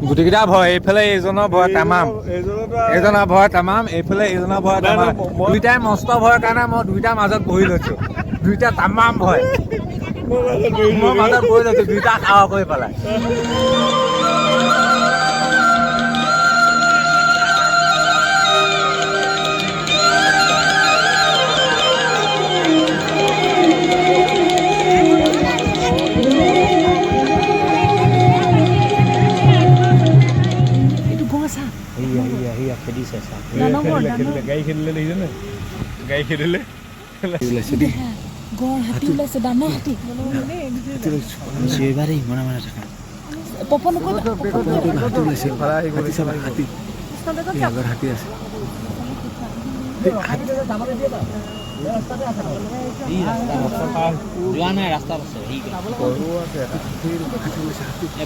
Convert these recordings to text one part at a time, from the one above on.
গোটেইকেইটা ভয়, এইফালে এইজনৰ ভয় তামাম, এইজনৰ ভয় তামাম, এইফালে এইজনৰ ভয় তামাম। দুইটাই মস্ত ভয়ৰ কাৰণে মই দুইটাৰ মাজত বহি লৈছো। দুইটা তামাম ভয়, মই মাজত বহি লৈছো, দুইটা সাহস কৰি পেলাই। গাড়ী খেদিলে দেখিছে, গাড়ী খেদিলে। গড় হাতী ওলাইছে, ডাঙৰ হাতী। হাতী আছে। যোৱা নাই, ৰাস্তাত আছে।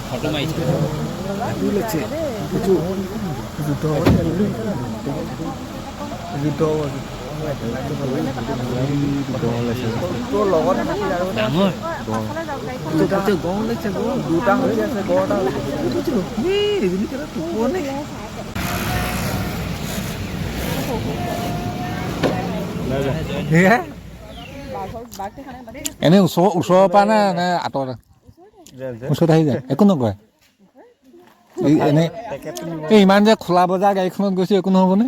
ফটো মাৰিছে। এনেই ওচৰৰ পৰা নে নে আঁতৰত? ওচৰত আহি যায়, একো নকয়। এনেই এই ইমান যে খোলা বজাৰ গাড়ীখনত গৈছোঁ, একো নহ'বনে?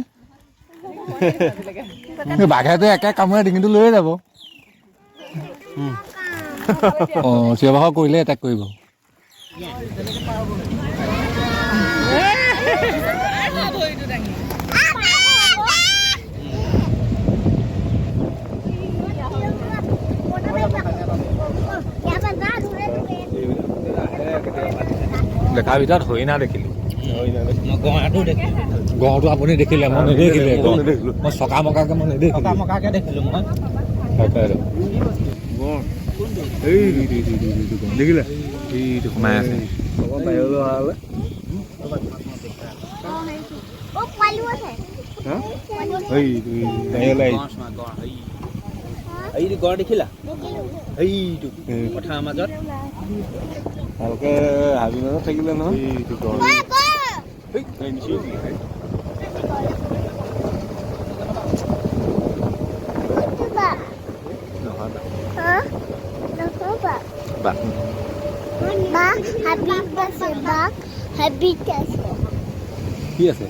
বাঘেটো একে কামোৰে ডিঙিটো লৈয়ে যাব। অঁ, চিঞৰ বাখৰ কৰিলে এটেক কৰিব। দেখাৰ ভিতৰত হৰিণা দেখিলোঁ। গঁড়টো আপুনি দেখিলে, মই নেদেখিলে। মই চকা মকাকে মই নেদেখিলোঁ। মই দেখিলে এইটো সোমাই আছে। এইটো গড় দেখিলা? এইটো পথাৰৰ মাজত ভালকে হাবি মাজত থাকিলে নহয়। এইটো গড়। কি আছে?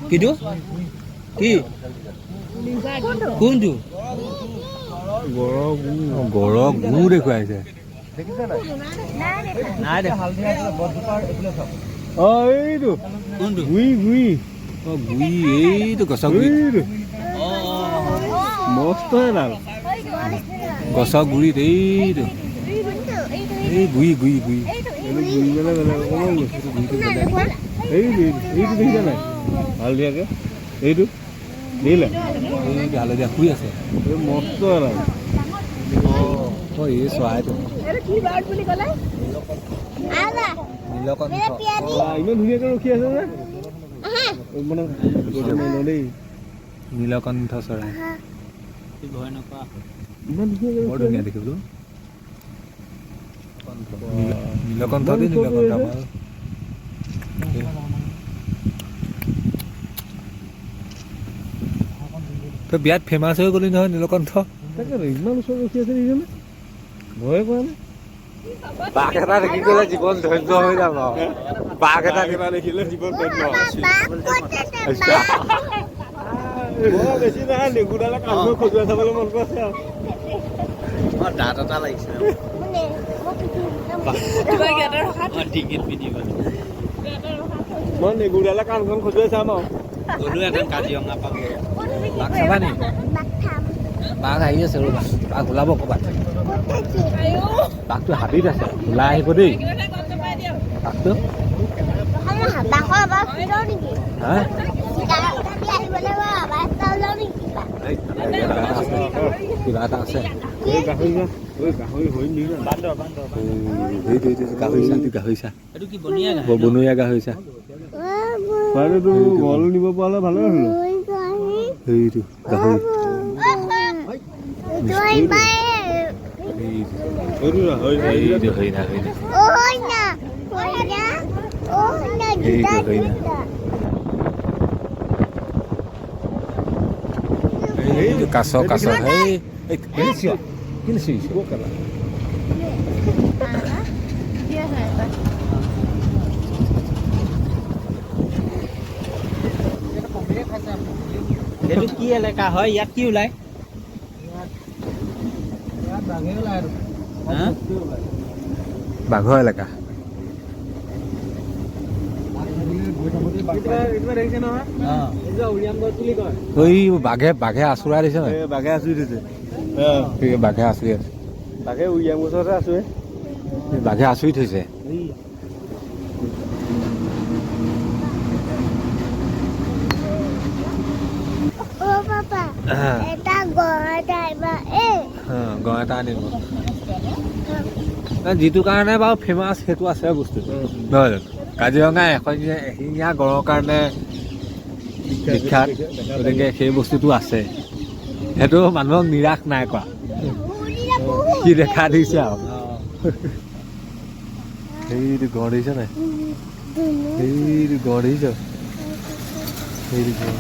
কিটো কি কোনটো? গড়ৰ গু দেখুৱাইছে। নাই দেখা। এইটো কোনটো? গুই গুই। অ, গুই, এইটো গছৰ গুৰিত। মস্ত এডাল গছৰ গুৰিত। এইটো এই গুই গুই গুই। গুই মানে বেলেগ অকণমান এইটো এইটো দেখিছা নাই হালধীয়াকে? এইটো দেখিলা? এইটো হালধীয়া শুই আছে। এই মস্ত এডাল। অ, এই চৰাইটো নীলকণ্ঠ। ইমান ধুনীয়াকে ৰখি আছে যে মানে দেই। নীলকণ্ঠ চৰাই ইমান ধুনীয়াকে বৰ ধুনীয়া দেখিবলৈ। নীলকণ্ঠ দেই, নীলকণ্ঠ। তই বিৰাট ফেমাছ হৈ গ'লি নহয় নীলকণ্ঠ। ইমান ওচৰত ৰখি আছে দেখিছনে? ভয়ে কৰা নাই। বাঘ এটা দেখি গ'লে জীৱন ধন্য হৈ যাব। বাঘ এটা দেখিলে জীৱন ধন্য। বেছি নাই, নেগুৰডালে কাণখন খজুৱাই চাবলৈ মন কৰিছে আৰু। দাঁত এটা লাগিছে ডিঙিত পিন্ধিব। মই নেগুৰডালে কাণখন খজুৱাই চাম আৰু। গ'লো এজন কাজিৰঙা পাব। বাঘ চাবা নি? বাঘ আহি আছে, ৰ'বা, বাঘ ওলাব ক'ৰবাত। বাঘটো হাবিত আছে, ওলাই আহিব দেই বাঘটো। হা, কিবা এটা আছে। গাহৰি গাহৰি চা, বনৰীয়া গাহৰি চা। নিব পৰা ভালে। সেইটো গাহৰি। এইটো হৰিণা, হৰিণা। এইটো হৰিণা। এইটো কাছ, কাছ। সেই কেলে চিঞৰ, কেলে চিঞৰিছ? এইটো কি এলেকা হয়? ইয়াত কি ওলায়? হা? বাঘৰ এলেকা। এই বাঘে, বাঘে আঁচোৰাই দিছে নাই? বাঘে আঁচুৰি দিছে। এই বাঘে আঁচুৰি আছে। বাঘে উৰিয়াম গছতে আঁচুৰে। এই বাঘে আঁচুৰি থৈছে। গড় এটা আনিব। যিটো কাৰণে বাৰু ফেমাছ সেইটো আছে বস্তুটো, নহয় জানো? কাজিৰঙা এশিঙীয়া গড়ৰ কাৰণে বিখ্যাত, গতিকে সেই বস্তুটো আছে। সেইটো মানুহক নিৰাশ নাই কৰা, কি দেখা দিছে আৰু। সেইটো গড় দেখিছ নাই? সেইটো গড় দেখিছ? সেইটো গড়।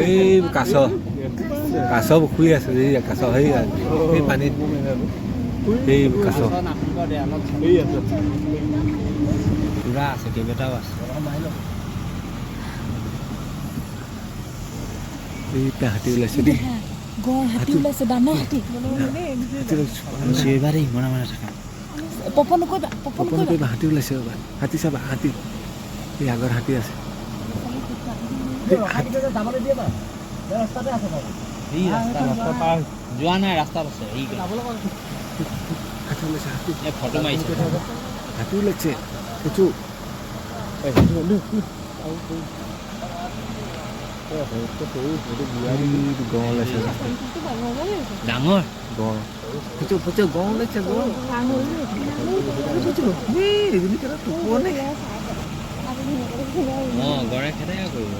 এই কাছ, কাছ শুই আছে। এই কাছ, সেই সেই পানীত সেই কাছ পুৰা আছে, কেইবাটাও আছে। এই হাতী ওলাইছে দেই। গড়, হাতী ওলাইছে, ডাঙৰ হাতী। হাতী ওলাইছে। চিঞৰিবা দেই, মনে মনে থাকা। পপ নকৰিবা, পপ পপ নকৰিবা। নকৰিবা, হাতী ওলাইছে ৰ'বা। হাতী চাবা, হাতী। এই আগত হাতী আছে। এই ৰাস্তাত যোৱা নাই, ৰাস্তাত আছে। এই হাতী ওলাইছে, হাতী। এই ফটো মাৰিছে। হাতী ওলাইছে। কিছু গড় ওলাইছে। ডাঙৰ গড়। কিছু কিছু গড় ওলাইছে, গড়। এই এইজনী কেইটা টোপনি। অঁ, গড়ে খেদে কৰিব।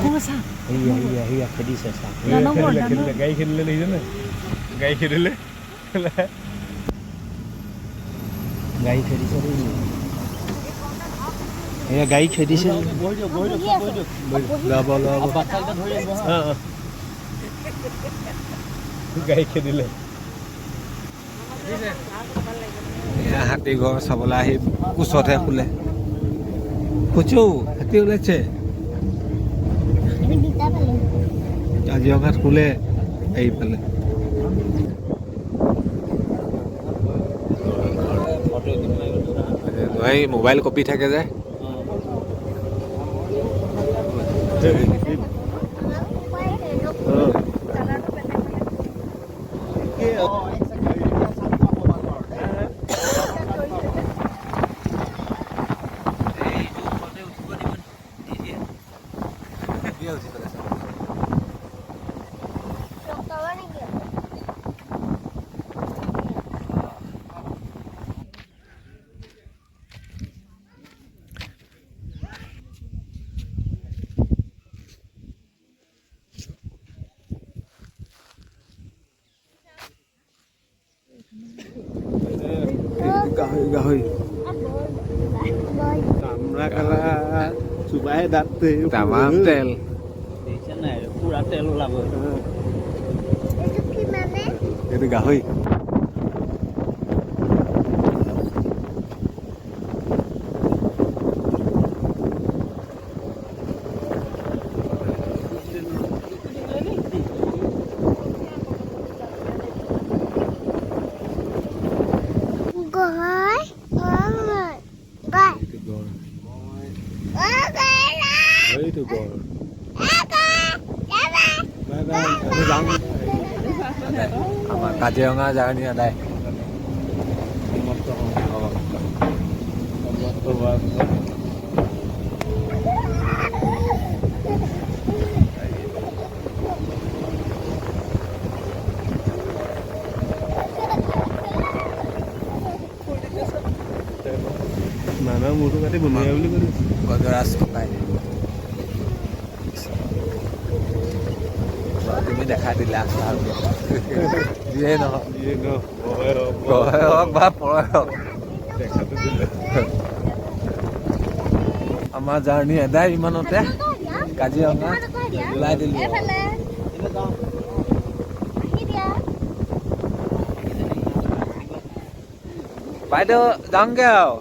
গড় চা। সেয়া সেয়া সেয়া খেদিছে চা। গাড়ী খেদিলে দেখিছে নাই? গাড়ী খেদিলে, গাড়ী খেদিছে দেই। এয়া গাড়ী খেদিছে। ল'ব, ল'ব। গাড়ী খেদিলে। এয়া হাতী ঘৰ চাবলৈ আহি কোচতহে শুলে। কুচু হাতী ওলাইছে। কাজিৰঙাত শুলে এইফালে। এই মোবাইল কপি থাকে যে। গাহৰি, গাহৰি। চামৰা কালা চুবাই দাঁত। তামাম তেল। দেখিছে নাই? পুৰা তেল ওলাব। এইটো গাহৰি। এইটো গড়, এইটো গড়। বাই বাই, আমি যাওঁ। আমাৰ কাজিৰঙা জাৰ্ণি আদায়। সমাপ্ত সমাপ্ত হোৱাৰ পিছত মানুহৰ মূৰটো কাটি বনোৱা বুলি কৈ দিছে। গজৰাজ ককাই। তুমি দেখা দিলা ভালকে। যিয়ে নহওক, যিয়ে নহওক, ভয় হওক, গঢ়ে হওক বা পৰে হওক, দেখাটো দিলে। আমাৰ জাৰ্ণি এদাই ইমানতে। কাজিৰঙা ওলাই দিলোঁ। এইফালে আহি দিয়া। বাইদেউ, যাওঁগে আৰু।